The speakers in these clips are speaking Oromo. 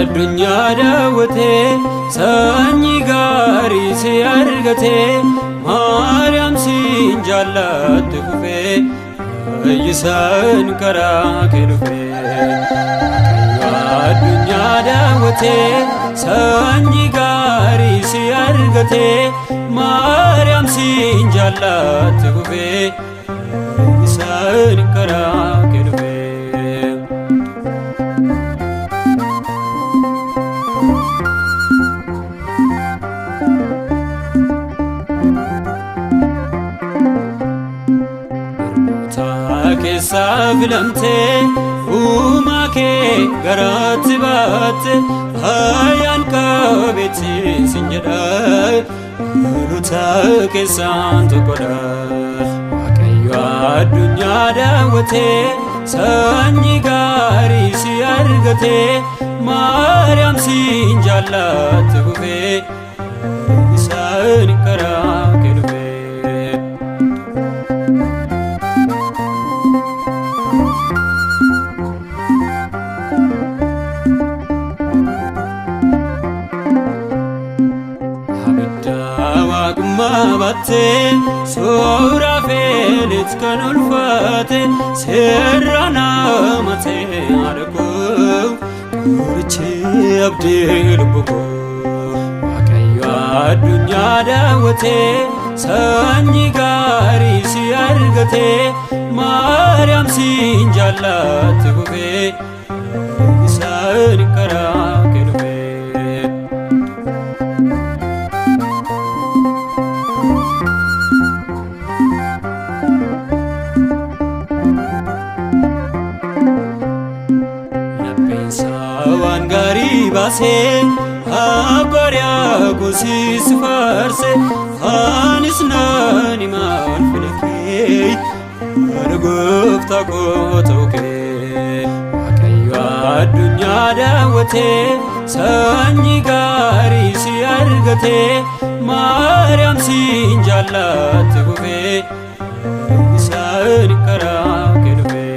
Addunyaa daawwatee sanyii gaarii si argatee Maariyaam siin jaallatti fufee fayyisaan karaa kee dhufee. Addunyaa daawwatee sanyii gaarii si argatee Maariyaam siin jaallatti fufee fayyisaan karaa kee dhufee. Barnoota keessaa filamtee uumaa kee garaatti baatte faayaan qabeetti sin jedha dhaloota keessaan tokkodha. Waaqayyo addunyaa daawwatee sanyii gaarii si argatee Maariyaam siin jaallatti fufee isaan karaa kee dhufee. Abidda waaqummaa baattee suuraa feelit kan ulfaate seerra nama ta'e haadha koo qorichi abdii lubbu koo. Waaqayyo addunyaa daawwatee sanyii gaarii si argatee Maariyaam siin jaallatti fufee isaan karaa kee dhufee. Lapheensaa waan gaarii baasee abbariyaa gosis faarse anis naan himaan filakee haadha gooftaa koo ta'uu kee. Waaqayyo addunyaa daawwatee sanyii gaarii si argatee Maariyaam siin jaallatti fufee isaan karaa kee dhufee.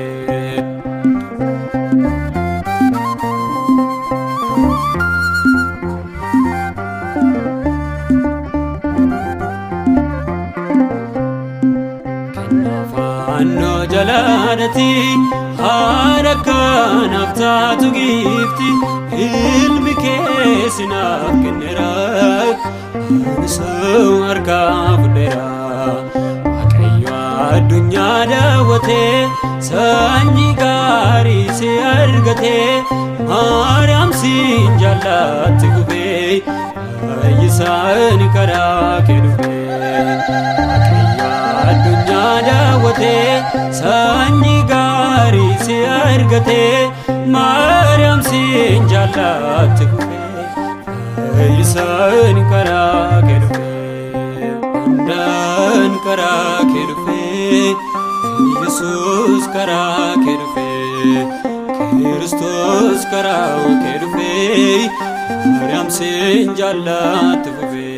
Kennaa fannoo jalaadhati haadha kanaaf taatu giifti ilmi kee sinaaf kenneera anis harkaa fudheera. Waaqayyo addunyaa daawwatee sanyii gaarii si argatee Maariyaam siin jaallatti gubee fayyisaan karaa kee dhufee. Waaqayyo addunyaa daawwatee sanyii gaarii si argatee Maariyaam siin jaallatti gubee fayyisaan karaa kee dhufee. Andaan karaa kee dhufee Yesuus karaa kee dhufee Kiristoos karaa kee dhufee Maariyaam siin jaallatti fufee.